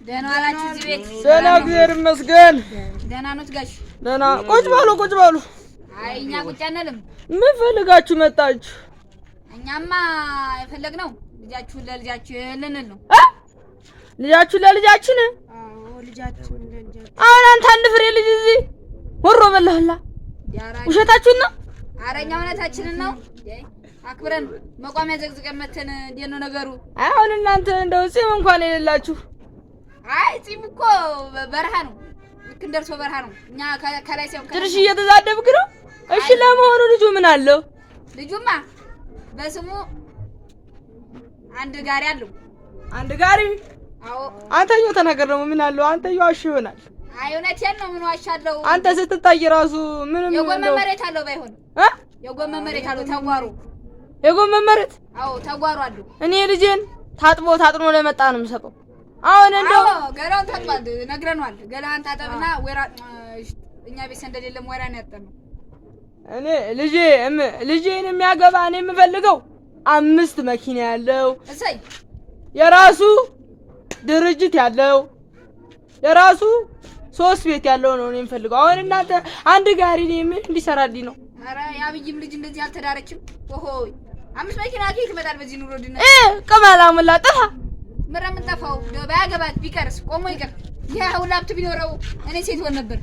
ደህና ዋላችሁ እዚህ ቤት? ደህና፣ እግዚአብሔር ይመስገን። ደህና ኖት ጋሽ? ደህና። ቁጭ በሉ፣ ቁጭ በሉ። አይ፣ እኛ ቁጭ አንልም። ምን ፈልጋችሁ መጣችሁ? እኛማ የፈለግነው ልጃችሁን ለልጃችን ልንል ነው። እ? ልጃችሁ ለልጃችን? አዎ፣ ልጃችን ለልጃችን። አሁን አንተ አንድ ፍሬ ልጅ እዚህ ወሮ በላህላ። ውሸታችሁን ነው? ኧረ እኛ እውነታችንን ነው። አክብረን መቋሚያ ዘቅዝቀን መተን እንዴት ነው ነገሩ? አሁን እናንተ እንደው ጺም እንኳን የሌላችሁ። አይ፣ ጺም እኮ በረሃ ነው። ልክ እንደርሶ በረሃ ነው። እኛ ከላይ ሳይሆን ትንሽ እየተዛደብክ ነው። እሺ፣ ለመሆኑ ልጁ ምን አለው? ልጁማ በስሙ አንድ ጋሪ አለው። አንድ ጋሪ? አዎ። አንተኛው ተናገር ደግሞ ምን አለው? አንተኛው ዋሽ ይሆናል። አይ፣ እውነቴን ነው። ምን ዋሻለሁ? አንተ ስትታይ ራሱ ምንም የጎመን እንደው መሬት አለው ባይሆን። እ? የጎመን መሬት አለው ተጓሩ። የጎመን መሬት? አዎ፣ ተጓሩ አለው። እኔ ልጄን ታጥቦ ታጥኖ ለመጣ ነው የምሰጠው። አሁን እንደው አዎ፣ ገላውን ታጥቧል፣ ነግረነዋል። ገላህን ታጠብና ወይራ እኛ ቤት ሰንደል የለም፣ ወይራ ነው ያጠብነው። እኔ ልጄ ልጄን የሚያገባ እኔ የምፈልገው 5 መኪና ያለው፣ እሰይ፣ የራሱ ድርጅት ያለው፣ የራሱ 3 ቤት ያለው ነው እኔ የምፈልገው። አሁን እናንተ አንድ ጋሪ እኔ ምን እንዲሰራልኝ ነው? ኧረ የአብይም ልጅ እንደዚህ አልተዳረችም። ኦሆ፣ 5 መኪና ከየት ይመጣል በዚህ ኑሮ ድነት? እ ቅመላ ሙላ ጥፋ። ምረ የምንጠፋው ባያገባት ቢቀርስ ቆሞ ይቀር። ይሄ ሁሉ ሀብት ቢኖረው እኔ ሴት ሆን ነበር።